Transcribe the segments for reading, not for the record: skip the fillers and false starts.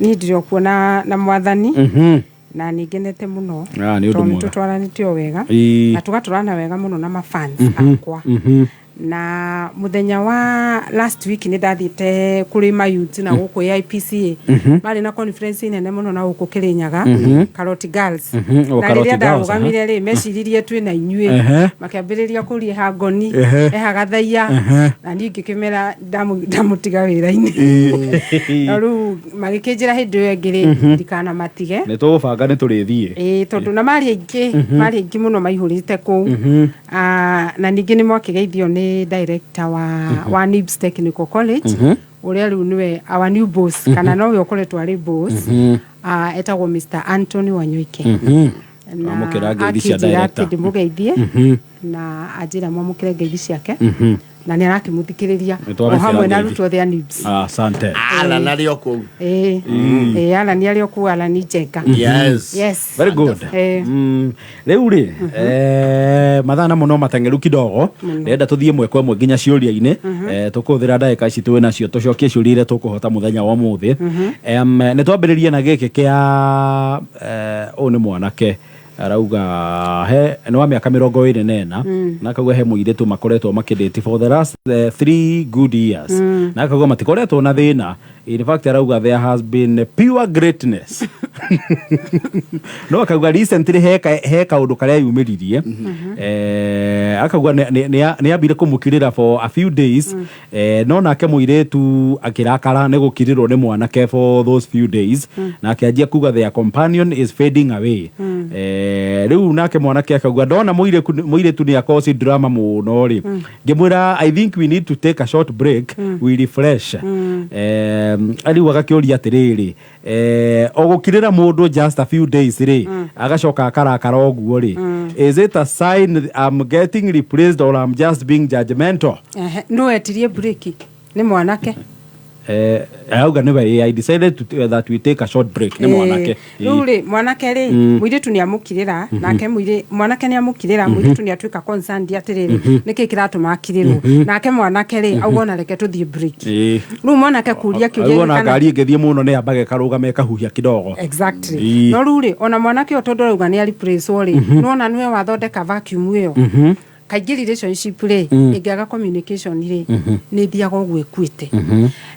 Niĩ ndĩrĩ o kuo na mwathani na nĩ ngenete mũno Ah, nĩ ũndũ tondũ nĩ mwega. tũtwaranĩte o wega na tũgatwarana wega mũno na mafans akwa. Na mũthenya wa last week nĩ ndathiĩte kũrĩ mayouth na gũkũ AIPCA, marĩ na conference nene mũno na gũkũ Kĩrĩnyaga, Karoti Girls. O, Na Karoti rĩrĩa Girls, ndarũgamire rĩ, meciririe twĩ na inyuĩ, makĩambĩrĩria kũria eha ngoni, eha gathaia, na niĩ ngĩkĩmera ndamũtiga wĩra-inĩ. No rĩu magĩkĩnjĩra hĩndĩ ĩyo ĩngĩ rĩ, ndikanamatige. Nĩ tũgũbanga, nĩ tũrĩthiĩ. Ĩĩ, tondũ na marĩ aingĩ, marĩ aingĩ mũno maihũrĩte kũu. Ah, na ningĩ nĩ mwakĩgeithio nĩ director wa NIBS Technical College, ũrĩa rĩu nĩwe our new boss, kana nowe ũkoretwo arĩ boss. Ah, etagwo Mr. Anthony Wanyoike, na Amũkĩra ngeithi cia akĩnjĩra director. atĩ ndĩmũgeithie na anjĩra mwamũkĩre ngeithi ciake, na nĩ arakĩmũthikĩrĩria Nĩ twamũkĩra o hamwe na ngeithi. arutwo othe a NIBS. Ah, asante. Alan arĩ o kũu. Ĩĩ, Alan arĩ o kũu, Alan Njenga. Yes. Yes. Very good. Rĩu rĩ, mathaa namo no mateng'eru kidogo, ndĩrenda tũthiĩ ĩmwe kwa ĩmwe nginya ciũria-inĩ. Tũkũhũthĩra ndagĩka ici twĩ nacio tũcokie ciũria iria tũkũhota mũthenya wa ũmũthĩ. Nĩ twambĩrĩrie na gĩkĩ kĩa ũyũ nĩ mwanake arauga he nĩ wa mĩaka 24, na akauga he mũirĩtu makoretwo makĩdate for the last 3 good years, na akauga matikoretwo na thĩna. In fact, arauga there has been pure greatness, no akauga recently he kaũndũ karĩa yumĩririe. Akauga nĩ ambire kũmũkirĩra for a few days, no nake mũirĩtu akĩrakara nĩ gũkirĩrwo nĩ mwanake for those few days, na akĩanjia kuga their companion is fading away. Rĩu nake mwanake akauga ndona mũirĩtu nĩ akosi drama mũno rĩ, ngĩmwĩra, "I think we need to take a short break, we refresh." Rĩu agakĩũria atĩrĩrĩ, o gũkirĩra mũndũ just a few days rĩ, agacoka akarakara ũguo rĩ, is it a sign I'm getting replaced or I'm just being judgmental? Ehe, nũ wetirie break? Nĩ mwanake? Auga nĩwe, "I decided that we take a short break." Nĩ mwanake. Rĩu rĩ, mwanake rĩ, mũirĩtu nĩ amũkirĩra, nake mwanake nĩ amũkirĩra, mũirĩtu nĩ atuĩka concerned atĩrĩrĩ, nĩkĩ kĩratũma akirĩrwo? Nake mwanake rĩ, auga ona reke tũthiĩ break. Rĩu mwanake kũria kĩũria Auga ona gĩkĩ kana ngari ĩngĩthiĩ mũno nĩ yambaga ĩkarũgama ĩkahuhia kidogo. Exactly. No rĩu rĩ, ona mwanake ũyũ tondũ arauga nĩ areplacewo rĩ, nĩwona nĩwe wathondeka vacuum ĩyo. Kaingĩ relationship rĩ, ĩngĩaga communication rĩ, nĩ ĩthiaga ũguo ĩkuĩte.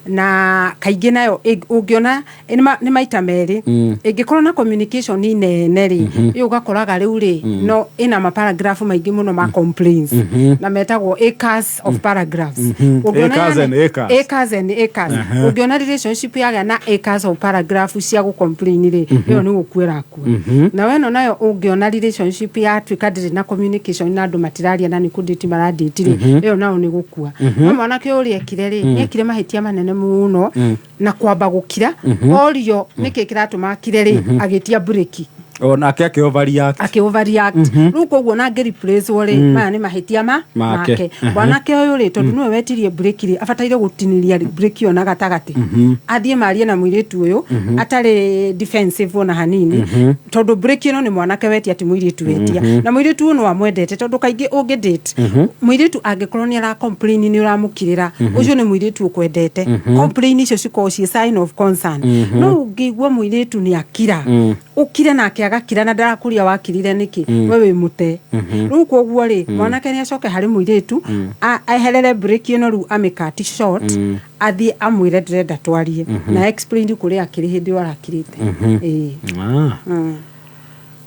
Na kaingĩ nayo ũngĩona nĩ maita merĩ, ĩngĩkorwo na communication nene rĩ, ĩyo ũgakoraga rĩu rĩ, no ĩna maparagraph maingĩ mũno ma complaints, na metagwo acres of paragraphs. Ũngĩona Acres and acres. Acres and acres. Ũngĩona relationship yagĩa na acres of paragraph cia gũ-complain rĩ, ĩyo nĩ gũkua ĩrakua. Na weno nayo ũngĩona relationship yatuĩka ndĩrĩ na communication na andũ matiraria na nĩ kũndĩti marandĩti rĩ, ĩyo nayo nĩ gũkua. No mwanake ũrĩa ekire rĩ, nĩ ekire mahĩtia manene mũno na kwamba gũkira orio nĩkĩ kĩratũma akire rĩ, agĩtia breki. O nake akĩ overreact. Akĩ overreact. Rĩu koguo na angĩ-replacewo rĩ, maya nĩ mahĩtia ma Make. make. Mwanake ũyũ rĩ, tondũ nĩwe wetirie break rĩ, abataire gũtinĩria break ĩyo na gatagatĩ, athiĩ marie na mũirĩtu ũyũ atarĩ defensive ona hanini, tondũ break ĩno nĩ mwanake wetia, ti mũirĩtu wetia, na mũirĩtu ũyũ no amwendete, tondũ kaingĩ ũngĩ date mũirĩtu angĩkorwo nĩ ara complain nĩ ũramũkirĩra, ũcio nĩ mũirĩtu ũkwendete. Complain icio cikoragwo ciĩ sign of concern. No ũngĩigua mũirĩtu nĩ akira, ũkire nake agakira na ndarakũria wakirire nĩkĩ, we wĩ mũte. Rĩu koguo rĩ, mwanake nĩ acoke harĩ mũirĩtu, eherere break ĩno rĩu, amĩcut short, athiĩ amwĩre ndĩrenda twarie, na explain kũrĩa akĩrĩ hĩndĩ ĩyo arakirĩte. Ĩĩ. Ah.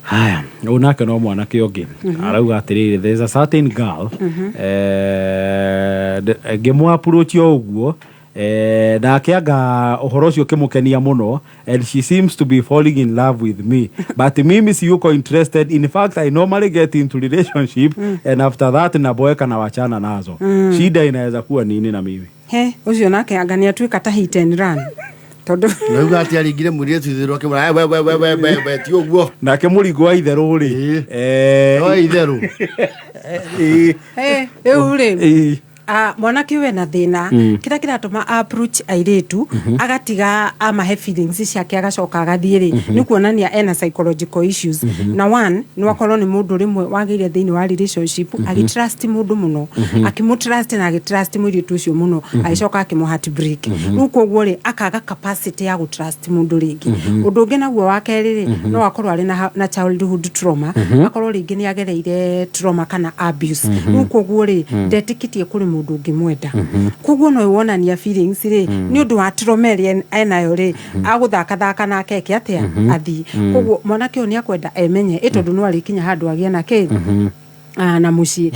Haya, ũyũ nake no mwanake ũngĩ arauga atĩrĩrĩ, there's a certain girl, ngĩmũ approach o ũguo, nake anga ũhoro ũcio ũkĩmũkenia mũno, and she seems to be falling in love with me, but mimi siyuko interested. In fact, I normally get into relationship and after that naboeka na wachana nazo. Shida inaweza kuwa nini na mimi? He ũcio nake anga nĩ atuĩka ta hit and run, tondũ Rauga atĩ aringire mũirĩtu itherũ akĩmwĩra, "We we we we we we, ti ũguo." Nake mũringo wa itherũ rĩ, No itherũ. Rĩu rĩ, Ah, mwanake ũyũ ena thĩna. Kĩrĩa kĩratũma approach airĩtu, agatiga amahe feelings ciake, agacoka agathiĩ rĩ, nĩ kuonania ena psychological issues. Na one, no akorwo nĩ mũndũ rĩmwe wagĩire thĩinĩ wa relationship, agĩtrust mũndũ mũno, akĩmũtrust na agĩtrust mũirĩtu ũcio mũno, agĩcoka akĩmũ heartbreak. Rĩu koguo rĩ, akaga capacity ya gũtrust mũndũ rĩngĩ. Ũndũ ũngĩ naguo wa kerĩ rĩ, no akorwo arĩ na childhood trauma, akorwo rĩngĩ nĩ agereire trauma kana abuse. Rĩu koguo rĩ, ndetĩkĩtie kũrĩ mũndũ ũngĩmwenda. Koguo no wonania feelings rĩ, nĩ ũndũ wa trauma ĩrĩa enayo rĩ, agũthakathaka nake eke atĩa, athiĩ. Koguo mwanake ũyũ nĩ akwenda emenye ĩ, tondũ no arĩkinya handũ agĩe na kĩ na mũciĩ.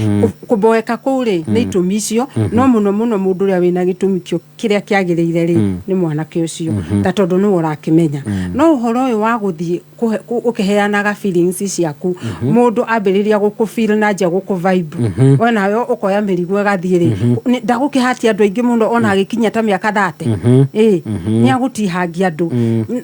Kũboeka kũu rĩ, nĩ itũmi icio. No mũno mũno mũndũ ũrĩa wĩna gĩtũmi kĩo kĩrĩa kĩagĩrĩire rĩ, nĩ mwanake ũcio, ta tondũ nĩwe ũrakĩmenya. No ũhoro ũyũ wa gũthiĩ ũkĩheanaga feelings ciaku, mũndũ ambĩrĩria gũkũ feel na anjia gũkũ vibe, we nawe ũkoya mĩrigo ĩgathiĩ rĩ, ndagũkĩhatia andũ aingĩ mũno. Ona agĩkinyia ta mĩaka 30 ĩ, nĩ agũtihangia andũ.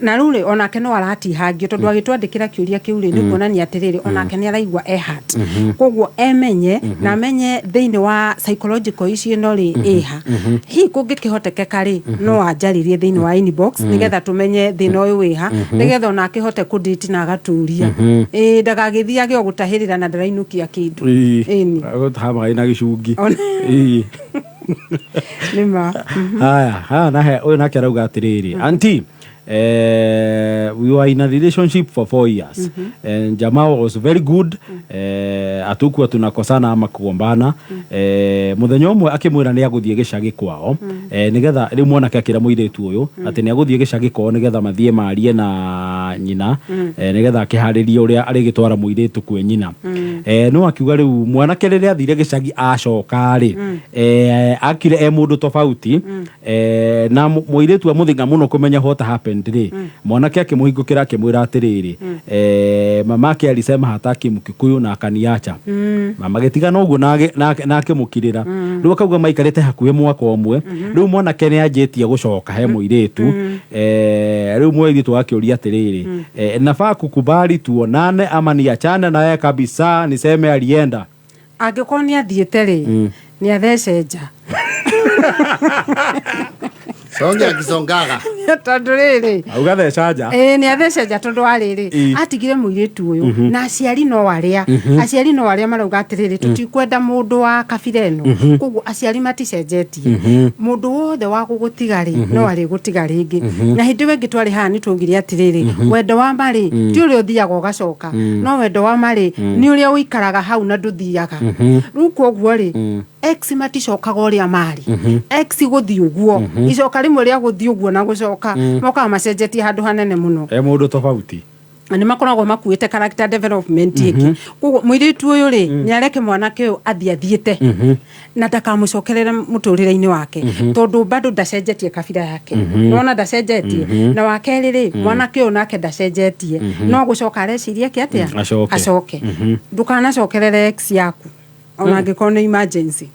Na rĩu rĩ, onake no aratihangio, tondũ agĩtwandĩkĩra kĩũria kĩu rĩ, nĩ kuonania atĩrĩrĩ, onake nĩ araigua e hurt. Koguo emenye na amenye thĩinĩ wa psychological issue ĩno rĩ, ĩha hihi kũngĩkĩhotekeka rĩ, no anjarĩrie thĩinĩ wa inbox, nĩgetha tũmenye thĩna ũyũ wĩha, nĩgetha onake hote kũdate na agaturia ĩ, ndagagĩthiage o gũtahĩrĩra na ndarainũkia kĩndũ. Ĩni. Gũtaha maĩ na gĩcungi. Nĩ ma. Haya haya, nahe ũyũ nake arauga atĩrĩrĩ, "Auntie, we were in a relationship for 4 years and jamaa was very good. Hatukuwa tunakosana ama kugombana. Mũthenya ũmwe akĩmwĩra nĩ agũthiĩ gĩcagi kwao, nĩgetha rĩu mwanake akĩra mũirĩtu ũyũ atĩ nĩ agũthiĩ gĩcagi kwao nĩgetha mathiĩ marie na nyina, nĩgetha akĩharĩrie ũrĩa arĩgĩtwara mũirĩtu kwĩ nyina. No akiuga rĩu mwanake rĩrĩa athire gĩcagi acoka rĩ, akire e mũndũ tofauti. Na mũirĩtu amũthinga mũno kũmenya what happened rĩ, mwanake akĩmũhingũkĩra akĩmwĩra atĩrĩrĩ, mamake alisema hataki Mkikuyu na akaniacha." Na magĩtigana ũguo na akĩmũkirĩra. Rĩu akauga maikarĩte hakuhĩ mwaka ũmwe. Rĩu mwanake nĩ anjĩtie gũcoka he mũirĩtu. Rĩu mũirĩtu akĩũria atĩrĩrĩ, nafaa kukubali tuonane ama niachane naye kabisa, niseme alienda?" Angĩkorwo nĩ athiĩte rĩ, nĩ athece nja. Songe akisongaga. Tondũ rĩrĩ, Auga theca nja. Ĩĩ, nĩ athece nja, tondũ wa rĩrĩ, atigire mũirĩtu ũyũ na aciari no arĩa aciari no arĩa marauga atĩrĩrĩ, tũtikwenda mũndũ wa kabira ĩno. Koguo aciari maticenjetie. Mũndũ wothe wa gũgũtiga rĩ, no arĩgũtiga rĩngĩ. Na hĩndĩ ĩyo ĩngĩ twarĩ haha nĩ twaugire atĩrĩrĩ, wendo wa ma rĩ, ti ũrĩa ũthiaga ũgacoka, no wendo wa ma rĩ, nĩ ũrĩa ũikaraga hau na ndũthiaga. Rĩu koguo rĩ, ex maticokaga ũrĩa marĩ. Ex gũthiĩ ũguo, icoka rĩmwe rĩa gũthiĩ ũguo na gũcoka, mokaga macenjetie handũ hanene mũno. E mũndũ tofauti. Na nĩ makoragwo makuĩte character development ĩngĩ. Koguo mũirĩtu ũyũ rĩ, nĩ areke mwanake ũyũ athiĩ athiĩte na ndakamũcokerere mũtũrĩre-inĩ wake, tondũ bado ndacenjetie kabira yake. Nona ndacenjetie. Na wa kerĩ rĩ, mwanake ũyũ nake ndacenjetie, no gũcoka areciria kĩ atĩa? Acoke. Acoke. Ndũkanacokerere ex yaku ona angĩkorwo nĩ emergency.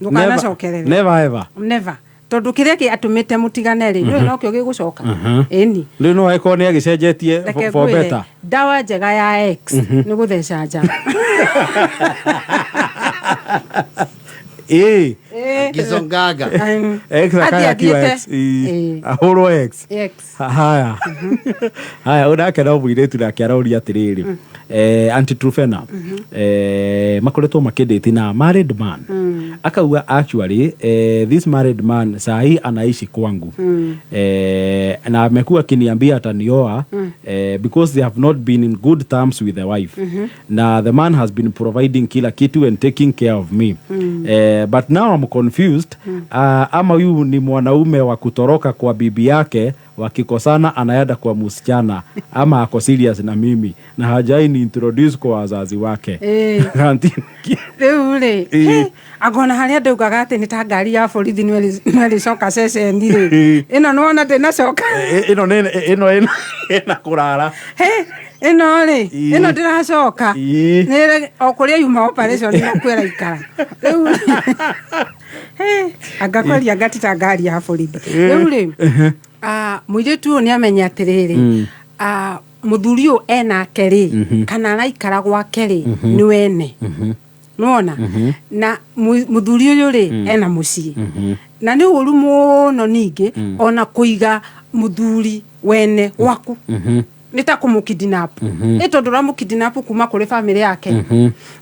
Ndũkanacokerere. Never ever. Never, tondũ kĩrĩa kĩatũmĩte mũtigane rĩ, nĩwe nokĩo gĩgũcoka, ĩni. Rĩu no angĩkorwo nĩ agĩcenjetie Reke for ngwĩre, better. Ndawa njega ya ex nĩ gũtheca nja. Akisongaga. Ex Athiĩ akaya akiwa athiĩte. ex. Ahũrwo ex. Ex. Haya haya, ũyũ nake no mũirĩtu nake aroria atĩrĩrĩ, Auntie Trufena, makoretwo makĩdate na married man. Akauga actually, this married man sahi anaishi kwangu, na amekuwa akiniambia atanioa, because they have not been in good terms with the wife, na the man has been providing kila kitu and taking care of me. But now I'm confused, ama huyu ni mwanaume wa kutoroka kwa bibi yake, wakikosana anaenda kwa msichana, ama ako serious na mimi na hajai ni introduce kwa wazazi wake?" Auntie, Rĩu rĩ, angona harĩa ndaugaga atĩ nĩ ta ngari ya borithi no ĩrĩcoka ceceni rĩ, ĩno nĩwona ndĩnacoka. Ĩno nĩ ĩno ĩna kũrara. He, ĩno rĩ, ĩno ndĩracoka. O kũrĩa yuma operation no ĩraikara rĩu. He, angakwaria ngati ta ngari ya borithi. Rĩu rĩ, mũirĩtu ũyũ nĩ amenya atĩrĩrĩ, mũthuri ũyũ enake rĩ, kana araikara gwake rĩ, nĩ wene. Nĩwona na mũthuri ũyũ rĩ ena mũciĩ, na nĩ ũru mũno ningĩ ona kũiga mũthuri wene gwaku nĩ ta kũmũkidnap, ĩ tondũ ũramũkidnap kuma kũrĩ famĩlĩ yake.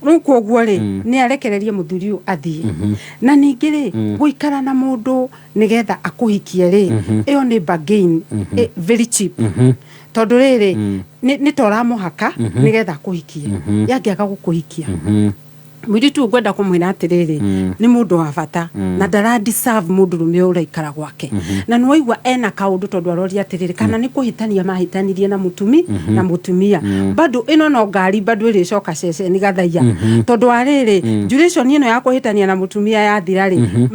Rĩu koguo rĩ, nĩ arekererie mũthuri ũyũ athiĩ. Na ningĩ rĩ, gũikara na mũndũ nĩgetha akũhikie rĩ, ĩyo nĩ bargain very cheap, tondũ rĩrĩ nĩ ta ũramũhaka nĩgetha akũhikie. Yangĩaga gũkũhikia, mũirĩtu ũyũ ngwenda kũmwĩra atĩrĩrĩ, nĩ mũndũ wa bata na ndara deserve mũndũrũme ũyũ ũraikara gwake. Na nĩwaigua ena kaũndũ, tondũ aroria atĩrĩrĩ, kana nĩ kũhĩtania mahĩtanirie na mũtumi na mũtumia. Bado ĩno no ngari bado ĩrĩcoka ceceni gathaia, tondũ wa rĩrĩ, duration ĩno ya kũhĩtania na mũtumia yathira rĩ,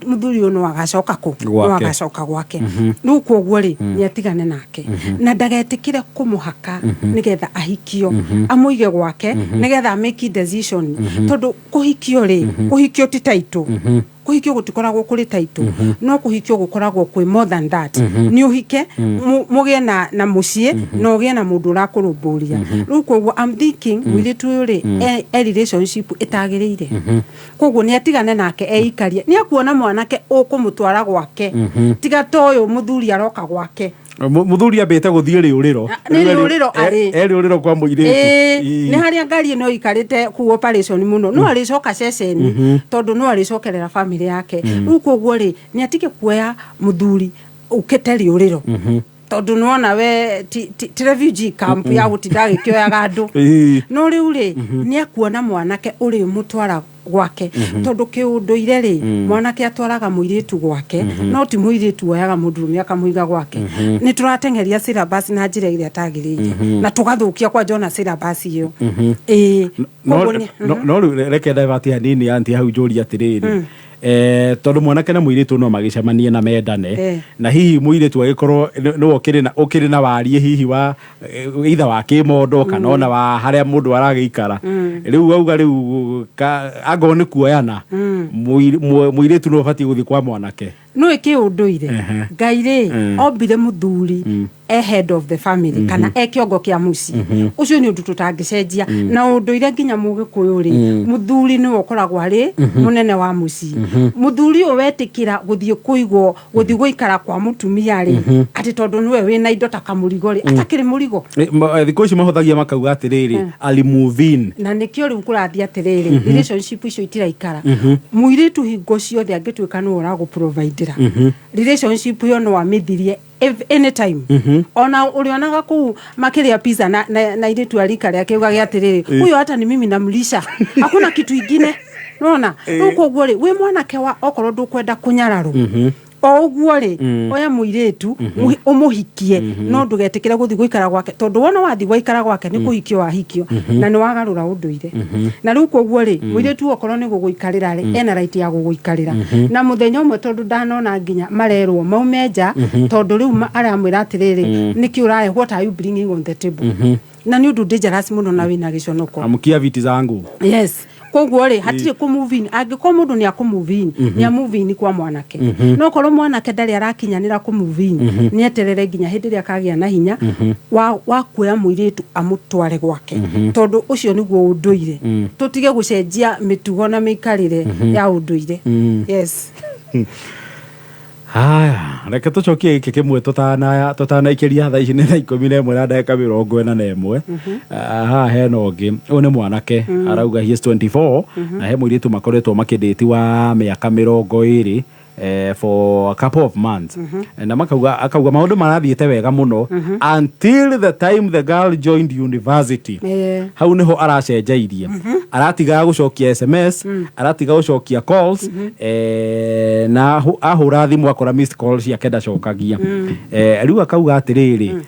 mũthuri ũyũ no agacoka kũ? No Gwake. Agacoka gwake. Rĩu koguo rĩ, nĩ atigane nake na ndagetĩkĩre kũmũhaka nĩgetha ahikio, amũige gwake nĩgetha make decision, tondũ kũhikio rĩ, kũhikio ti taitũ. Kũhikio gũtikoragwo kũrĩ taitũ, no kũhikio gũkoragwo kwĩ more than that. Nĩ ũhike mũgĩe na mũciĩ na ũgĩe na mũndũ ũrakũrũmbũria. Rĩu koguo I'm thinking mũirĩtu ũyũ rĩ, e relationship ĩtagĩrĩire. Koguo nĩ atigane nake, eikarie, nĩ akuona mwanake ũkũmũtwara gwake, tiga ta ũyũ mũthuri aroka gwake. Mũthuri ambĩte gũthiĩ rĩũrĩro. Nĩ rĩũrĩro arĩ. E rĩũrĩro kwa mũirĩtu. Ĩĩ, nĩ harĩa ngari ĩno ĩikarĩte kũu operation mũno, no arĩcoka ceceni, tondũ no arĩcokerera famĩlĩ yake. Rĩu koguo rĩ, nĩ atige kuoya mũthuri ũkĩte rĩũrĩro, tondũ nĩwona we ti refugee camp ya gũtinda agĩkĩoyaga andũ. No rĩu rĩ, nĩ akuona mwanake ũrĩ mũtwara gwake, tondũ kĩũndũire rĩ, mwanake atwaraga mũirĩtu gwake, no ti mũirĩtu woyaga mũndũrũme akamũiga gwake. Nĩ tũrateng'eria syllabus na njĩra ĩrĩa tagĩrĩire na tũgathũkia kwanja ona syllabus ĩyo, ĩĩ. Koguo No rĩu reke divert hanini, anti, hau njũrie atĩrĩrĩ, tondũ mwanake na mũirĩtu no magĩcemanie na mendane, na hihi mũirĩtu agĩkorwo nĩwe ũkĩrĩ na wariĩ hihi wa either wa kĩmondo kana ona wa harĩa mũndũ aragĩikara. Rĩu auga rĩu angorwo nĩ kuoyana, mũirĩtu nĩwe ũbatiĩ gũthiĩ kwa mwanake? Nĩ kĩũndũire, Ngai rĩ, ombire mũthuri e head of the family kana e kĩongo kĩa mũciĩ. Ũcio nĩ ũndũ tũtangĩcenjia na ũndũire. Nginya mũgĩkũyũ rĩ, mũthuri nĩwe ũkoragwo arĩ mũnene wa mũciĩ. Mũthuri ũyũ wetĩkĩra gũthiĩ kũigwo, gũthiĩ gũikara kwa mũtumia rĩ, atĩ tondũ nĩwe wĩna indo ta kamũrigo rĩ, atakĩrĩ mũrigo. Thikũ ici mahũthagia makauga atĩrĩrĩ, ali move in. Na nĩkĩo rĩu kũrathiĩ atĩrĩrĩ, relationship icio itiraikara. Mũirĩtu hingo ciothe angĩtuĩka nĩwe ũragũprovidera, relationship ĩyo no amĩthirie anytime. Ona ũrĩonaga kũu makĩrĩa pizza na airĩtu a rika rĩake, ugage atĩrĩrĩ, huyo hata ni mimi namlisha, hakuna kitu ingine. Nona rĩu koguo rĩ, wĩ mwanake wa okorwo ndũkwenda kũnyararwo o ũguo rĩ, oya mũirĩtu ũmũhikie, no ndũgetĩkĩre gũthiĩ gũikara gwake, tondũ wona wathiĩ gũikara gwake nĩ kũhikio wahikio na nĩ wagarũra ũndũire. Na rĩu koguo rĩ, mũirĩtu okorwo nĩ gũgũikarĩra rĩ, ena right ya gũgũikarĩra na mũthenya ũmwe, tondũ ndanona nginya marerwo maume nja, tondũ rĩu aramwĩra atĩrĩrĩ, nĩkĩ ũrahe, what are you bringing on the table? Na nĩ ũndũ dangerous mũno na wĩna gĩconoko. Amkia viti zangu. Yes, koguo rĩ, hatirĩ kũ move in. Angĩkorwo mũndũ nĩ akũ move in, nĩ a move in kwa mwanake. No korwo mwanake ndarĩ arakinyanĩra kũ move in, nĩ eterere nginya hĩndĩ ĩrĩa akagĩa na hinya wa kuoya mũirĩtu amũtware gwake, tondũ ũcio nĩguo ũndũire. Tũtige gũcenjia mĩtugo na mĩikarĩre ya ũndũire. Yes. Haya, reke tũcokie gĩkĩ kĩmwe tũtanaikĩria. Thaa ici nĩ thaa 11 na ndagĩka 41. Ah, haha hena ũngĩ, ũyũ nĩ mwanake arauga he is 24 na he mũirĩtu makoretwo makĩndĩti wa mĩaka 20 for a couple of months, na makauga, akauga maũndũ marathiĩte wega mũno until the time the girl joined university. Hau niho aracenjairie, aratiga gũcokia SMS, aratiga gũcokia calls, na ahũra thimũ akora missed call ciake ndacokagia. Rĩu akauga atĩrĩrĩ,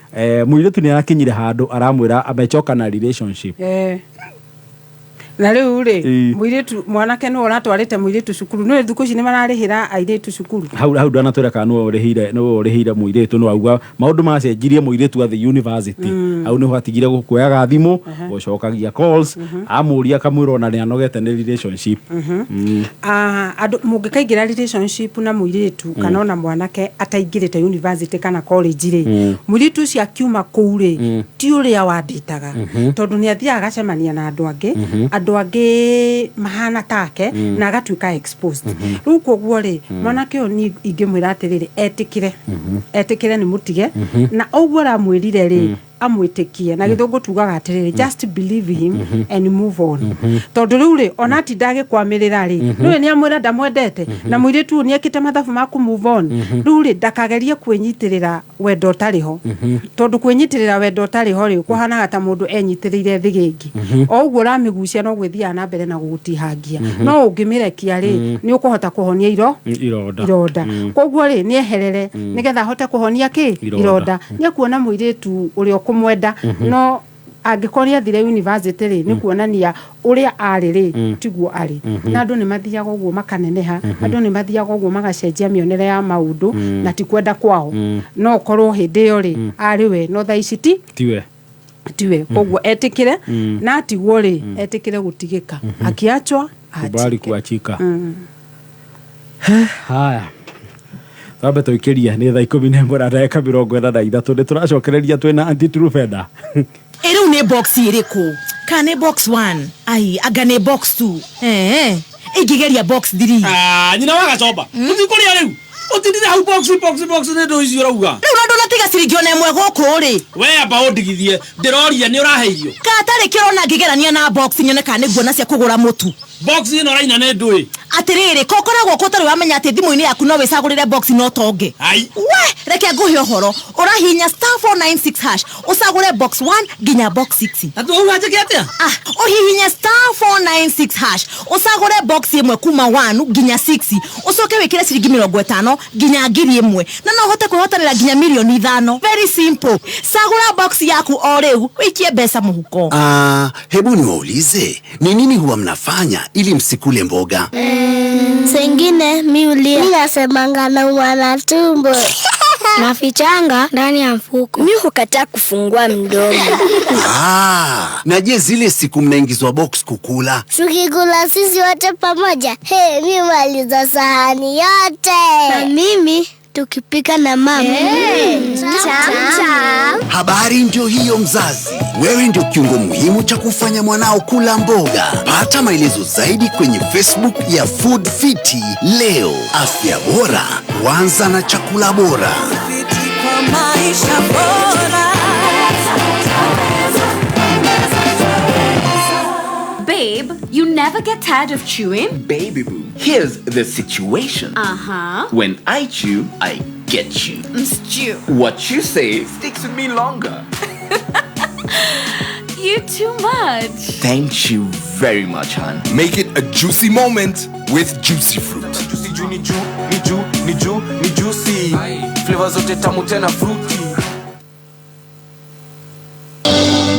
mũirĩtu nĩ arakinyire handũ aramwĩra amechoka na relationship. Na rĩu rĩ, mũirĩtu, mwanake nĩwe ũratwarĩte mũirĩtu cukuru? Nĩ thikũ ici nĩ mararĩhĩra airĩtu cukuru. Hau ndanatwĩra kana nĩwe ũrĩhĩire mũirĩtu, no auga maũndũ macenjirie mũirĩtu athiĩ university. Hau nĩho atigire gũkuoyaga thimũ, gũcokagia calls, amũria akamwĩra ona nĩ anogete nĩ relationship. Ah, andũ mũngĩkaingĩra relationship na mũirĩtu kana ona mwanake ataingĩrĩte university kana college rĩ, mũirĩtu ũcio akiuma kũu rĩ, ti ũrĩa wandĩtaga, tondũ nĩ athiaga agacemania na andũ angĩ, andũ Andũ angĩ mahana take na agatuĩka exposed. Rĩu koguo rĩ, mwanake ũyũ niĩ ingĩmwĩra atĩrĩrĩ, etĩkĩre, etĩkĩre nĩ mũtige, na ũguo aramwĩrire rĩ, amwĩtĩkie. Na gĩthũngũ tugaga atĩrĩrĩ, just believe him and move on, tondũ rĩu rĩ, ona atinda agĩkwamĩrĩra rĩ, nĩwe nĩ amwĩra ndamwendete, na mũirĩtu ũyũ nĩ ekĩte mathabu ma kũ move on. Rĩu rĩ, ndakagerie kwĩnyitĩrĩra wendo ũtarĩ ho, tondũ kwĩnyitĩrĩra wendo ũtarĩ ho rĩ, kũhanaga ta mũndũ enyitĩrĩire thĩgĩngĩ. O ũguo ũramĩgucia, no gwĩthiaga na mbere na gũgũtihangia. No ũngĩmĩrekia rĩ, nĩ ũkũhota kũhonia iro Ironda. Ironda. Koguo rĩ, nĩ eherere nĩgetha ahote kũhonia kĩ? Ironda. Ironda. Nĩ ekuona mũirĩtu ũrĩa ũkũmwenda, no angĩkorwo nĩ athire university rĩ, nĩ kuonania ũrĩa arĩ rĩ tiguo arĩ. Na andũ nĩ mathiaga ũguo makaneneha, andũ nĩ mathiaga ũguo magacenjia mĩonere ya maũndũ, na ti kwenda kwao. No ũkorwo hĩndĩ ĩyo rĩ arĩ we, no thaa ici ti Tiwe. Tiwe. Koguo etĩkĩre, na atigwo rĩ, etĩkĩre gũtigĩka, akiachwa Kubali achike. Kuachika. Haya, twambe tũikĩrie. Nĩ thaa 11:43. Nĩ tũracokereria twĩna Aunty Trufena. Ĩ rĩu nĩ box ĩrĩkũ? Kana nĩ box 1? Ai, anga nĩ box 2? Ee, ingĩgeria box 3. Ah, nyina wa gacomba, tũtikũrĩa rĩu, ũtindire hau box, box, box. Nĩ ndũ icio ũrauga? Rĩu na ndũnatiga ciringi ona ĩmwe gũkũ rĩ. We amba ũndigithie, ndĩroria nĩ ũrahe irio. Katarĩ kĩrona ngĩgerania na box nyone kana nĩ nguona cia kũgũra mũtu. Box ĩno ũraina nĩ ndũĩ? Atĩrĩrĩ, ko ũkoragwo kũ ũtarĩ wamenya atĩ thimũ-inĩ yaku no wĩcagũrĩre box no tonge? Ai. We reke ngũhe ũhoro. Ũrahihinya *496# ũcagũre box 1 nginya box 6. Na tuauga njĩke atĩa? Ah, ũhihinye *496# ũcagũre box ĩmwe kuma 1 nginya 6, ũcoke wĩkĩre ciringi 50 nginya 1,000, na no ũhote kwĩhotanĩra nginya mirioni 5. Very simple. Cagũra box yaku o rĩu, ũikie mbeca mũhuko. Ah, hebu niwaulize, ni nini huwa mnafanya ili msikule mboga? Sengine mi ulia, mi nasemanga naumwa na tumbo. Nafichanga ndani ya mfuko. Mi hukataa kufungua mdomo. Ah, na je, zile siku mnaingizwa box kukula? Tukikula sisi wote pamoja, hey, mi maliza sahani yote. Na mimi tukipika na mama. Hey, tam, tam. Habari ndio hiyo mzazi. Wewe ndio kiungo muhimu cha kufanya mwanao kula mboga. Pata maelezo zaidi kwenye Facebook ya Food Fiti leo. Afya bora huanza na chakula bora. Kwa maisha bora. Babe, you never get tired of chewing? Baby boo, here's the situation. When I chew, I get you. Stew. What you say sticks with me longer. You too much. Thank you very much, hon. Make it a juicy moment with Juicy Fruit. Juicy juu ni juu ni juu ni juu ni juicy. Flavor zote tamu tena fruity.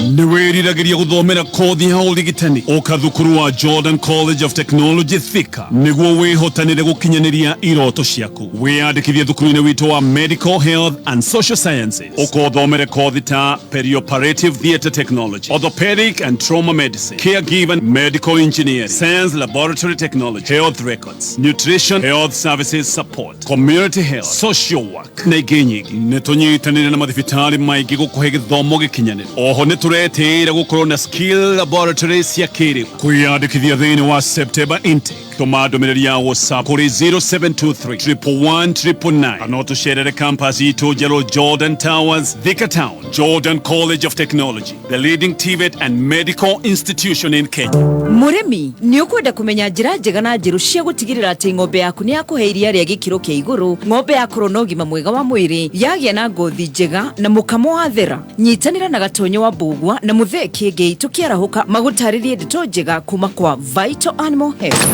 Nĩ wĩriragĩria gũthomera kothi ya ũrigitani? Ũka thukuru wa Jordan College of Technology Thika nĩguo wĩhotanĩre gũkinyanĩria iroto ciaku. Wĩyandĩkithie thukuru-inĩ witũ wa Medical, Health and Social Sciences, ũkothomere kothi ta Perioperative Theatre Technology, Orthopedic and Trauma Medicine, Caregiver, Medical Engineering, Science Laboratory Technology, Health Records, Nutrition, Health Services Support, Community Health, Social Work na ingĩ nyingĩ. Nĩ tũnyitanĩire na mathibitarĩ maingĩ gũkũhe gĩthomo gĩkinyanĩru. Oho nĩ tũretĩĩra gũkorwo na skill laboratory cia kĩrĩu. Kwĩyandĩkithia thĩinĩ wa September intake, tũma ndũmĩrĩri ya WhatsApp kũrĩ 0723 111 999, kana ũtũcerere campus itũ njerũ, Jordan Towers, Thika Town. Jordan College of Technology, the leading TVET and medical institution in Kenya. Mũrĩmi, nĩ ũkwenda kũmenya njĩra njega na njerũ cia gũtigĩrĩra atĩ ng'ombe yaku nĩ yakũhe iria rĩa gĩkĩro kĩa igũrũ, ng'ombe yakorwo na ũgima mwega wa mwĩrĩ, yagĩa na ngothi njega na mũkamo wathera? Nyitanĩra na Gatonyo wa Mbũgua na Mũthee Kĩngĩ tũkĩarahũka magũtarĩrie ndeto njega kuma kwa Vital Animal Health.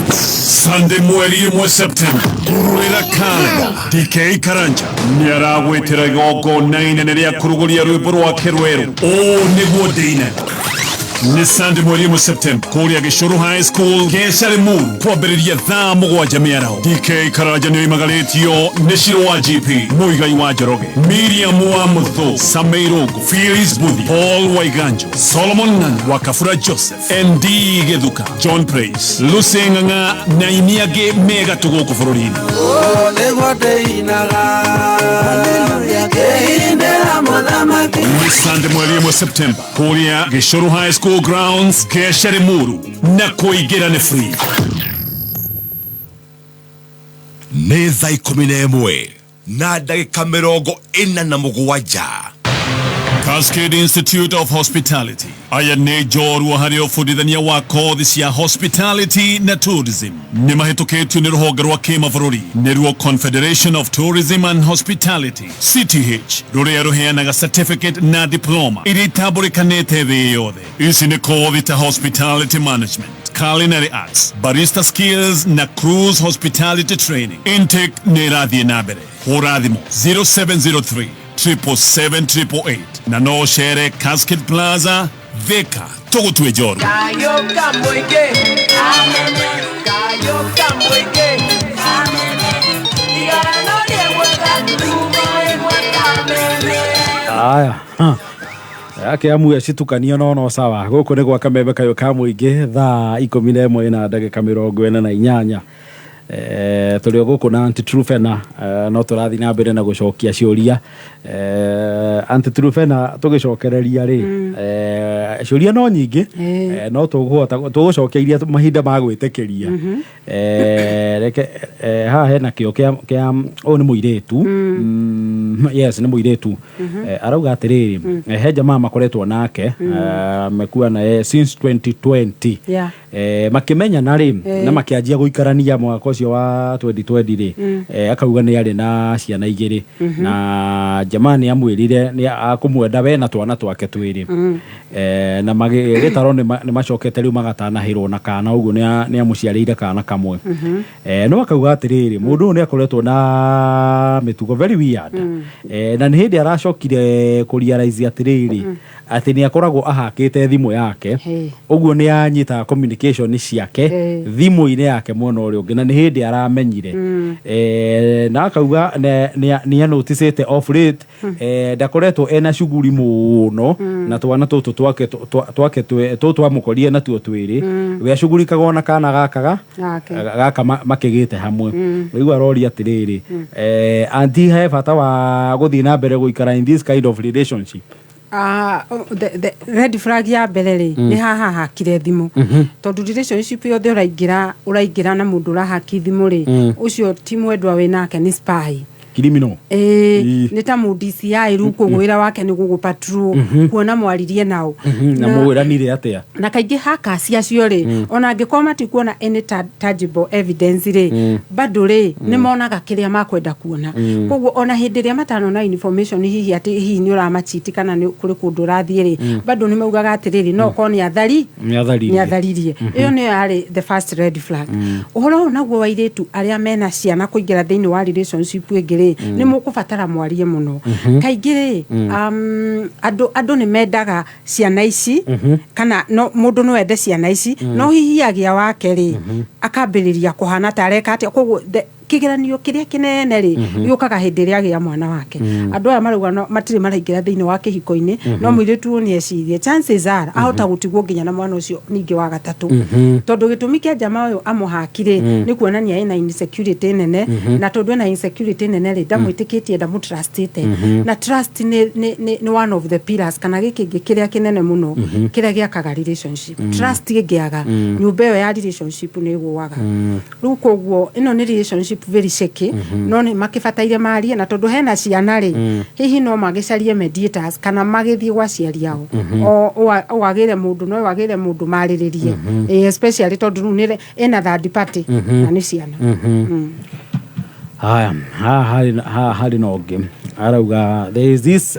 Sunday mweri 1 September, kururĩra kalenda, DK Karanja nĩ aragwĩtĩra igongona inene rĩa kũrugũria rwĩmbo rwake rwerũ, Ũũ Nĩguo Ndĩinaga. Nĩ Sunday mweri 1 September kũrĩa Gĩcũrũ High School, Gesha Limuru, kwambĩrĩria thaa 7 mĩaraho. DK Karanja nĩ oimagarĩtio nĩ Ciro wa GP, Mũigai wa Njoroge, Miriam wa Mũthũ, Sameirongo, Phyllis Buthi, Paul Waiganjo, Solomon Ng'ang'a wa Kabura, Joseph ND Gĩthuka, John Praise, Lucy Ng'ang'a na aini angĩ mega tũgũkũ bũrũri-inĩ. Nĩguo ndĩinaga ngĩinĩra mũthamaki. Nĩ Sunday mweri 1 September kũrĩa Gĩcũrũ High School grounds Kesha Limuru na kũingĩra nĩ free. Nĩ thaa 11 na ndagĩka 47. Cascade Institute of Hospitality aya nĩ njorua harĩ ũbundithania wa kothi cia hospitality na tourism. Nĩ mahĩtũkĩtio nĩ rũhonge rwa kĩmabũrũri, nĩruo Confederation of Tourism and Hospitality, CTH, rũrĩa rũheanaga certificate na diploma iria itambũrĩkanĩte thĩ yothe. Ici nĩ kothi ta hospitality management, culinary arts, barista skills na cruise hospitality training. Intake nĩ ĩrathiĩ na mbere. Hũra thimũ 0703 777 na no ũcere Cascade Plaza, Thika. Tũgũtue njorua. Kayoka mwike, kayoka mwike, igana rĩmwe gaturumo ĩmwe kameme. Aya yake amu citukanio no sawa. Gũkũ nĩ gwa Kameme Kayũ ka Mũingĩ, thaa 11 na ndagĩka 48. Tũrĩ o gũkũ na Aunty Truphena, no tũrathiĩ na mbere na gũcokia ciũria. Aunty Truphena, tũgĩcokereria rĩ, ciũria no nyingĩ, no tũgũhota tũgũcokia iria mahinda ma gwĩtĩkĩria. Reke haha hena kĩo kĩa ũyũ nĩ mũirĩtu. Yes, nĩ mũirĩtu. Arauga atĩrĩrĩ, he jamaa makoretwo nake, mekuwa naye since 2020. Makĩmenyana rĩ, na makĩanjia gũikarania mwaka ũcio wa 2020 rĩ, akauga nĩ arĩ na ciana igĩrĩ, na jamaa nĩ amwĩrire nĩ akũmwenda we na twana twake twĩrĩ. Na magĩtarwo nĩ macokete rĩu magatanahĩrwo na kana, ũguo nĩ amũciarĩire kana kamwe. No akauga atĩrĩrĩ, mũndũ ũyũ nĩ akoretwo na mĩtugo very weird. Na nĩ hĩndĩ aracokire kũrealize atĩrĩrĩ, atĩ nĩ akoragwo ahakĩte thimũ yake. Ũguo nĩ anyitaga communication ciake thimũ-inĩ yake mwena ũrĩa ũngĩ, na nĩ hĩndĩ aramenyire. Na akauga nĩ anoticĩte off late, ndakoretwo ena shughuli mũno na twana tũtũ twake twake tũtũ amũkorire natuo twĩrĩ. We acugurikaga ona kana gaka ga Gake. Gaka makĩgĩte hamwe. Rĩu aroria atĩrĩrĩ, aunty, he bata wa gũthiĩ na mbere gũikara in this kind of relationship? Ah, oh, the red flag ya mbere rĩ, nĩ haha hakire thimũ, tondũ relationship yothe ũraingĩra na mũndũ ũrahaki thimũ rĩ, ũcio ti mwendwa wĩ nake, nĩ spy. Criminal. Ĩĩ, Ĩĩ. nĩ ta mũ DCI rĩu, koguo wĩra wake nĩ gũgũ patrol kuona mwaririe nao. Na mũwĩranire atĩa? Na kaingĩ hackers acio rĩ, ona angĩkorwo matikuona any tangible evidence rĩ, bado rĩ nĩ monaga kĩrĩa makwenda kuona. Koguo ona hĩndĩ ĩrĩa matanona information hihi atĩ hihi nĩ ũramachiti kana nĩ kũrĩ kũndũ ũrathiĩ rĩ, bado nĩ maugaga atĩrĩrĩ, no korwo nĩ athari Nĩ atharirie. Nĩ atharirie. Ĩyo nĩyo yarĩ the first red flag. Ũhoro ũyũ naguo wa airĩtu arĩa mena ciana kũingĩra thĩinĩ wa relationship ĩngĩ rĩ, nĩ mũkũbatara mwarie mũno. Kaingĩ rĩ, andũ nĩ mendaga ciana ici, kana no mũndũ no ende ciana ici, no hihi agĩa wake rĩ, akambĩrĩria kũhana ta areka atĩa. Koguo kĩgeranio kĩrĩa kĩnene rĩ, gĩũkaga hĩndĩ ĩrĩa agĩa mwana wake. Andũ aya marauga no matirĩ maraingĩra thĩinĩ wa kĩhiko-inĩ, no mũirĩtu ũyũ nĩ ecirie chances are ahota gũtigwo nginya na mwana ũcio ningĩ wa gatatũ, tondũ gĩtũmi kĩa njama ũyũ amũhaki rĩ, nĩ kuonania ena insecurity nene, na tondũ ena insecurity nene rĩ, ndamwĩtĩkĩtie, ndamũtrustĩte, na trust nĩ one of the pillars kana gĩkĩngĩ kĩrĩa kĩnene mũno kĩrĩa gĩakaga relationship. Trust ĩngĩaga, nyũmba ĩyo ya relationship nĩ ĩgũaga. Rĩu koguo ĩno nĩ relationship very shaky, no nĩ makĩbataire marie, na tondũ hena ciana rĩ, hihi no magĩcarie mediators kana magĩthiĩ gwa aciari ao, o wagĩre mũndũ, no wagĩre mũndũ marĩrĩrie. Especially tondũ rĩu nĩ ĩna third party na nĩ ciana. Haya, haha harĩ na ũngĩ arauga, there is this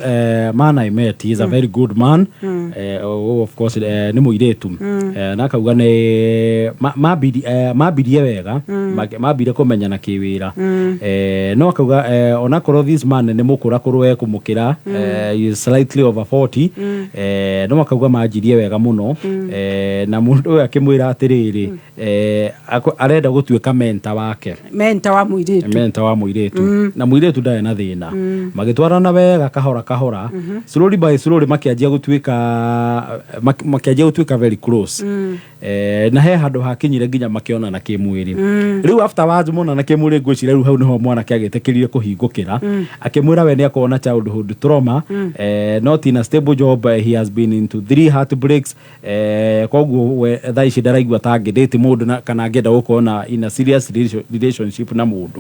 man I met, he is a very good man. Oh, of course, nĩ mũirĩtu. Na akauga nĩ mambirie wega, mambire kũmenyana kĩwĩra. No akauga, onakorwo this man nĩ mũkũrakũrũ ekũmũkĩra, he is slightly over 40, no akauga manjirie wega mũno. Na mũndũ ũyũ akĩmwĩra atĩrĩrĩ, arenda gũtuĩka mentor wake. Mentor wa mũirĩtu. Mentor wa mũirĩtu, na mũirĩtu ndarĩ na thĩna. Magĩtwarana wega kahora kahora, slowly by slowly makĩanjia gũtuĩka very close. Na he handũ hakinyire nginya makĩonana kĩmwĩrĩ. Rĩu afterwards monana kĩmwĩrĩ, ngwĩciria rĩu hau nĩho mwanake agĩtĩkĩrire kũhingũkĩra, akĩmwĩra we nĩ akorwo na childhood trauma, not in a stable job, he has been into three heartbreaks, koguo we thaa ici ndaraigua ta angĩdate mũndũ kana angĩenda gũkorwo na in a serious relationship na mũndũ.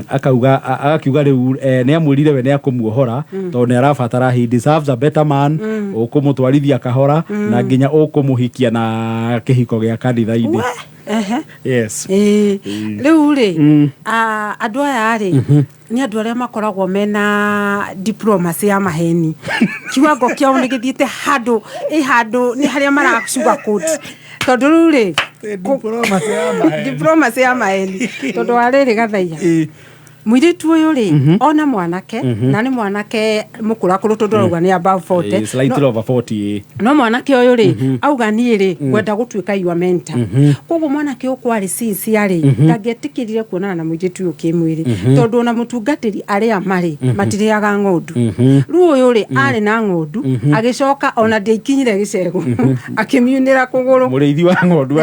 Akauga agakiuga rĩu nĩ amwĩrire we nĩ akũmuohora tondũ nĩ arabatara, he deserves a better man ũkũmũtwarithia kahora na nginya ũkũmũhikia na kĩhiko gĩa kanitha-inĩ. Yes. Ĩĩ. Rĩu rĩ, andũ aya rĩ, nĩ andũ arĩa makoragwo mena diplomacy ya maheni. Kiwango kĩao nĩ gĩthiĩte handũ ĩ handũ nĩ harĩa mara sugarcoat, tondũ rĩu rĩ, diplomacy ya maheni, tondũ wa rĩrĩ, gathaiya mũirĩtu ũyũ rĩ, ona mwanake na nĩ mwanake mũkũrakũrũ, tondũ arauga nĩ above 40. Slightly over 40. No mwanake ũyũ rĩ, auga niĩ rĩ, ngwenda gũtuĩka your mentor. Koguo mwanake ũyũ kwarĩ sincere rĩ, ndangĩetĩkĩrire kuonana na mũirĩtu ũyũ kĩmwĩrĩ, tondũ ona mũtungatĩri arĩa marĩ matirĩaga ng'ondu. Rĩu ũyũ rĩ, arĩ na ng'ondu, agĩcoka ona ndĩaikinyire gĩcego, akĩmiunĩra kũgũrũ. Mũrĩithi wa ng'ondu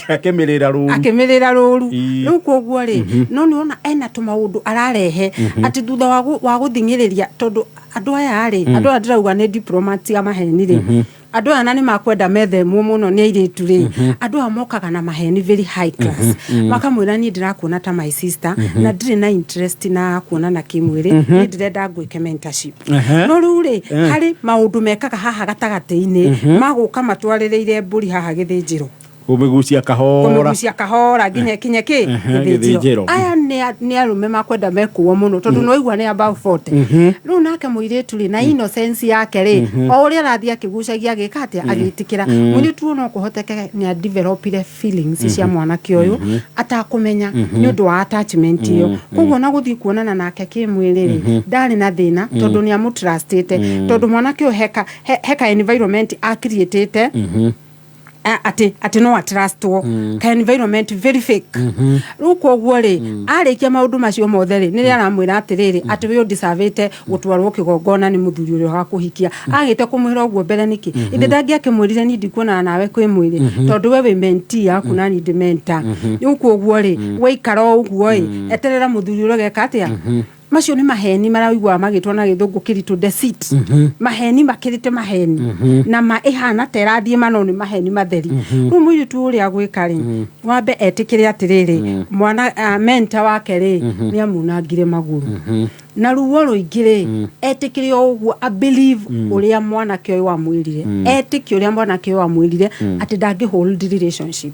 akĩmĩrĩra rũru. Akĩmĩrĩra rũru. Rĩu koguo rĩ, no nĩ ona ena tũmaũndũ ararehe atĩ thutha wa gũthing'ĩrĩria, tondũ andũ aya rĩ, andũ aya ndĩrauga nĩ diplomat ya maheni rĩ, andũ aya na nĩ makwenda methemwo mũno nĩ airĩtu rĩ, andũ aya mokaga na maheni very high class, makamwĩra niĩ ndĩrakuona ta my sister na ndirĩ na interest na kuonana kĩmwĩrĩ, niĩ ndĩrenda ngwĩke mentorship. No rĩu rĩ, harĩ maũndũ mekaga haha gatagatĩ-inĩ magũka matwarĩrĩire mbũri haha gĩthĩnjĩro. Kũmĩgucia kahora. Kũmĩgucia kahora nginya kinye kĩ Gĩthĩnjĩro. Gĩthĩnjĩro. Aya nĩ arũme makwenda mekuo mũno, tondũ nĩwaigua nĩ above 40. Rĩu nake mũirĩtu rĩ, na innocence yake rĩ, o ũrĩa arathiĩ akĩgucagia, agĩka atĩa, agĩtĩkĩra. Mũirĩtu ũyũ no kũhoteke nĩ adevelopire feelings cia mwanake ũyũ atakũmenya nĩ ũndũ wa attachment ĩyo. Koguo na gũthiĩ kuonana nake kĩmwĩrĩ rĩ, ndarĩ na thĩna, tondũ nĩ amũtrustĩte, tondũ mwanake ũyũ heka environment acreatĩte atĩ no atrustwo, ka environment very fake. Rĩu koguo rĩ, arĩkia maũndũ macio mothe rĩ, nĩrĩa aramwĩra atĩrĩrĩ, atĩ we ũdeservĩte gũtwarwo kĩgongona nĩ mũthuri ũrĩa ũgakũhikia. Agĩte kũmwĩra ũguo mbere nĩkĩ? Ithe ndangĩakĩmwĩrire niĩ ndikuonana nawe kwĩ mwĩrĩ, tondũ we wĩ mentee yaku na niĩ ndĩ mentor. Rĩu koguo rĩ, waikara o ũguo ĩ, eterera mũthuri ũrĩa ũgeka atĩa. Macio nĩ maheni maraiguaga magĩtwo na gĩthũngũ kĩritũ deceit, maheni makĩrĩte maheni na ma ĩhana ta ĩrathiĩ ma, no nĩ maheni matheri. Rĩu mũirĩtu ũrĩa agwĩka rĩ, wambe etĩkĩre atĩrĩrĩ, mwana mentor wake rĩ, nĩ amunangire magũrũ na ruo rũingĩ rĩ, etĩkĩre o ũguo, a believe ũrĩa mwanake ũyũ amwĩrire, etĩkie ũrĩa mwanake ũyũ amwĩrire atĩ ndangĩ hold relationship,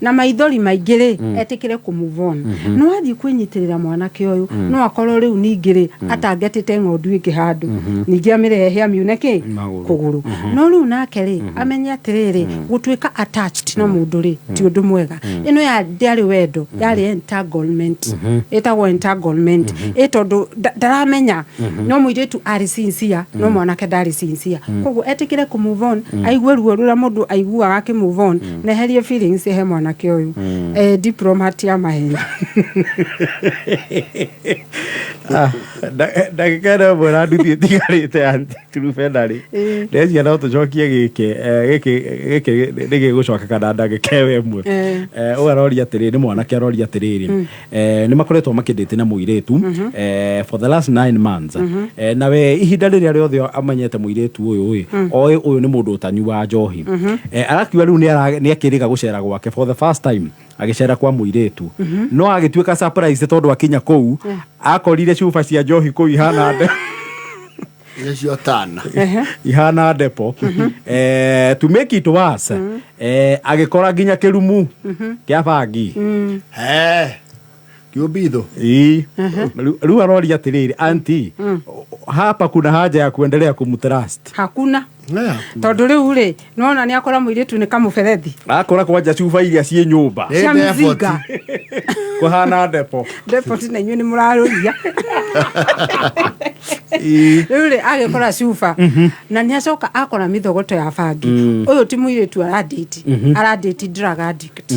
na maithori maingĩ rĩ, etĩkĩre kũ move on. No athiĩ kwĩnyitĩrĩra mwanake ũyũ, no akorwo rĩu ningĩ rĩ, atangetĩte ng'ondu ĩngĩ handũ, ningĩ amĩrehe amiune kĩ? Magũrũ. Kũgũrũ. No rĩu nake rĩ, amenye atĩrĩrĩ, gũtuĩka attached na mũndũ rĩ, ti ũndũ mwega. Ĩno ya ndĩarĩ wendo, yarĩ entanglement, ĩtagwo entanglement ĩ, tondũ ndaramenya no mũirĩtu arĩ sincere, no mwanake ndarĩ sincere. Koguo etĩkĩre kũ move on, aigue ruo rũrĩa mũndũ aiguaga akĩ move on, na eherie feelings he mwanake ũyũ, diplomat ya maheni. Ndagĩka ĩno ĩmwe na nduthi ĩtigarĩte ya Trufena rĩ, ndeciria no tũcokie gĩkĩ, gĩkĩ nĩ gĩgũcokeka na ndagĩka ĩyo ĩmwe. Ũyũ aroria atĩrĩrĩ, nĩ mwanake aroria atĩrĩrĩ, nĩ makoretwo makĩndĩte na mũirĩtu for the last 9 months. Nawe ihinda rĩrĩa rĩothe amenyete mũirĩtu ũyũ ĩ, oĩ ũyũ nĩ mũndũ ũtanyuaga njohi. Arakiuga rĩu nĩ akĩrĩga gũcera gwake for the first time, agĩcera kwa mũirĩtu, no agĩtuĩka surprise tondũ akinya kũu akorire cuba cia njohi kũu ihana Nĩcio tana. Ihana depo. To make it worse, agĩkora nginya kĩrumu kĩa bangi. He. Kiumbitho. Ii. Rĩu aroria atĩrĩrĩ, aunty, hapa kuna haja ya kuendelea kumtrust? Hakuna. Tondũ rĩu rĩ, nĩwona nĩ akora mũirĩtu nĩ kamũberethi. Akora kwanja cuba iria ciĩ nyũmba. Cia mĩzinga. Kũhana depo. Depot na inyuĩ nĩ mũrarũria. Rĩu rĩ, agĩkora cuba na nĩ acoka akora mĩthogoto ya bangi. Ũyũ ti mũirĩtu aradate, aradate drug addict.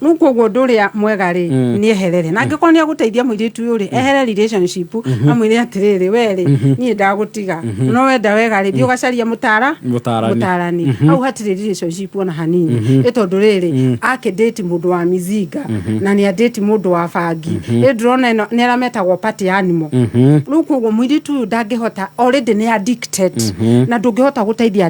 Rĩu koguo ũndũ ũrĩa mwega rĩ, nĩ eherere, na angĩkorwo nĩ agũteithia mũirĩtu ũyũ rĩ, ehere relationship, amwĩre atĩrĩrĩ, we rĩ, niĩ ndagũtiga, no wenda wega rĩ, thiĩ ũgacaria mũtara Mũtaarani. Mũtarani. Hau hatirĩ relationship ona hanini, ĩ tondũ rĩrĩ, akĩdate mũndũ wa mizinga na nĩ adate mũndũ wa bangi, ĩ ndĩrona ĩno nĩ arĩa metagwo party animal. Rĩu koguo mũirĩtu ũyũ ndangĩhota, already nĩ addicted, na ndũngĩhota gũteithia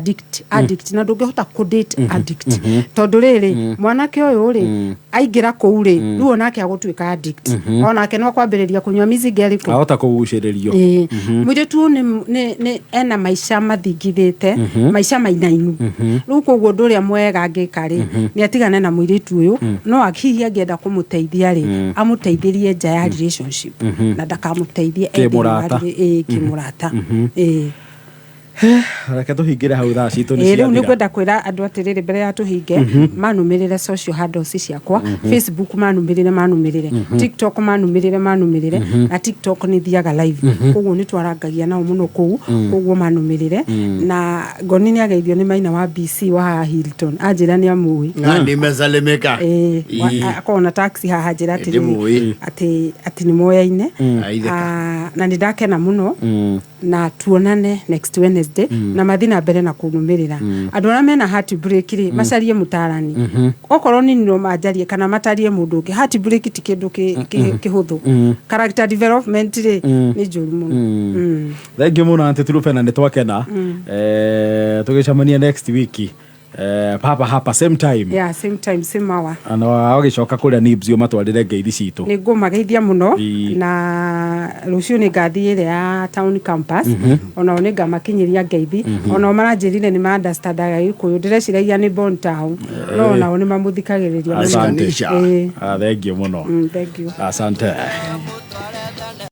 addict na ndũngĩhota kũ-date addict, tondũ rĩrĩ, mwanake ũyũ rĩ, aingĩra kũu rĩ, rĩu onake agũtuĩka addict, onake no kwambĩrĩria kũnyua mizinga ĩrĩkũ. Ahota kũgucĩrĩrio. Ĩĩ. Mũirĩtu ũyũ nĩ ena maica mathingithĩte, maica mainainu. Rĩu koguo ũndũ ũrĩa mwega angĩka rĩ, nĩ atigane na mũirĩtu ũyũ. No hihi angĩenda kũmũteithia rĩ, amũteithĩrie nja ya relationship na ndakamũteithie e thĩinĩ wa Kĩmũrata. ĩĩ, kĩmũrata, ĩĩ. Reke tũhingĩre hau, thaa citũ nĩ Ĩĩ, rĩu nĩ ciathira. ngwenda kwĩra andũ atĩrĩrĩ, mbere ya tũhinge, manumĩrĩre social handles ciakwa. Facebook manumĩrĩre, manumĩrĩre TikTok, manumĩrĩre, manumĩrĩre na TikTok nĩ thiaga live, koguo nĩ twarangagia nao mũno kũu. Koguo manumĩrĩre na ngoni nĩ ageithio nĩ maina wa BC wa haha Hilton, anjĩra nĩ amũĩ. Ah, nimesalimika. Ĩĩ, akorwo na taxi haha, njĩra atĩrĩrĩ, Ndĩmũĩ. atĩ nĩ moyaine. Aitheka. Ah, na nĩ ndakena mũno, na tuonane next Wednesday, na mathi na mbere na kũnũmĩrĩra. Andũ arĩa mena heartbreak rĩ, macarie mũtarani, okorwo nĩ no manjarie kana matarie mũndũ ũngĩ. Heartbreak ti kĩndũ kĩhũthũ. Character development rĩ, nĩ njũru mũno. Thank you mũno, Aunty Trufena, nĩ twakena. Tũgĩcemania next week, papa hapa, same time. Yeah, same time, same hour. Na wagĩcoka kũrĩa Nibs ũmatwarĩre ngeithi citũ. Nĩ ngũmageithia mũno. Na rũciũ nĩ ngathiĩ ĩrĩa ya town campus, onao nĩ ngamakinyĩria ngeithi. Onao maranjĩrire nĩ ma-understandaga Gĩkũyũ, ndĩreciragia nĩ born town, no onao nĩ mamũthikagĩrĩria mũno. Asante. Ĩĩ. Ah, thank you mũno. Thank you. Asante.